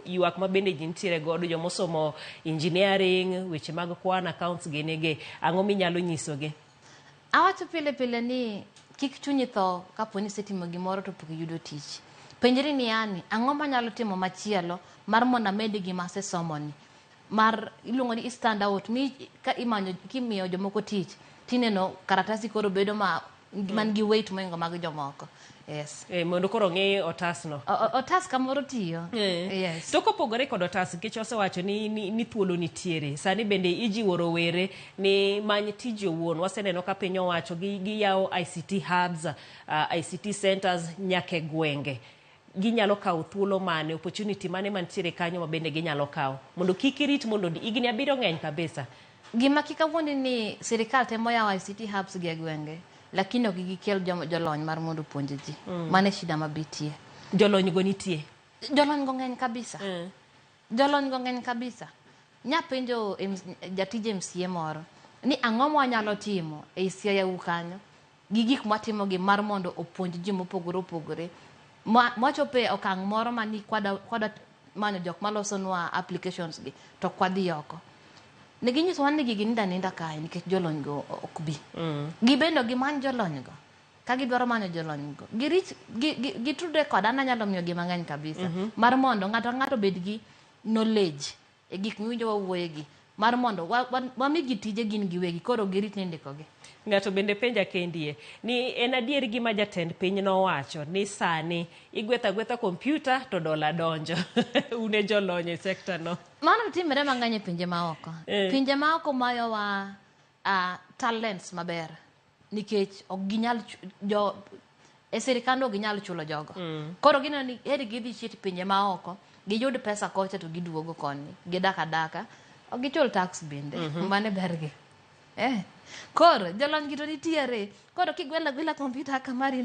ywak ma bende ji nitiere godo, jomosomo engineering, weche mag kwan, accounts gini gi, ang'o minyalo nyisogi? Awacho pile pile ni kik chunyi tho kapo ni isetimo gimoro to pok iyudo tich. Penjri ni yani, ang'o manyalo timo machielo mar mondo amed gima asesomoni? Mar iluongo ni stand out mi ka imanyo kimiyo jomoko tich tineno karatasi koro bedo ma man gi weight moingo mag jomoko. Yes. Mondo koro ng'i otasno. Otas kamoro tiyo. Yes. To kopogore kod otas, nikech wasewacho ni thuolo nitiere sani, bende ijiwo rowere ni many tiji owuon. Waseneno ka piny owacho giyawo ICT hubs, ICT centers nyaka e gwenge. Ginyalo kawo thuolo mane, opportunity mane mantiere kanyo ma bende ginyalo kawo mondo kik irit mondo higni 7 ng'eny kabisa? Gima kik awuondi ni sirikal temo yawo ICT hubs gi e gwenge, lakini ok gikel jolony mar mondo opuonj ji. Mano e shida mabitie. Jolony go nitie? Jolony go ng'eny kabisa. Jolony go ng'eny kabisa. Nyapenjo jatij MCA moro ni ang'o mwanyalo timo ei Siaya u kanyo gi gik mwatimo gi mar mondo opuonj ji mopogore opogore mwachopo e okang' moro mani kwada manyo jok malosonwa applications gi to ok wadhi oko. Ne ginyisowa ni gigi nindo aninda kae nikech jolony go ok bi. Gibende ok gimany jolony go. Ka gidwaro manyo jolony go, girich gitudre koda, an anyalo miyogi mang'eny kabisa. Mar mondo ng'ato ka ng'ato obed gi knowledge e gik miwinjo wawuoye gi mar mondo wamigi tije gin giwegi koro girit ni ndikogi. Ng'ato bende penja kendie ni en adier gima jatend piny nowacho ni sani igwetho agwetha kompyuta to dola donjo? Un e jolony e sekta no. Mano timore mang'eny e pinje maoko. Pinje maoko mayowa talents maber nikech ok ginyal jo e sirikand ok ginyal chulo jogo. Koro gineno ni heri gidhi chit pinje maoko giyud pesa kocha to giduogo koni gidak adaka ok gichul tax bende. Mano e bergi. Koro jolony gi to nitiere. Koro kigwelo agwela kompyuta kaka mari no.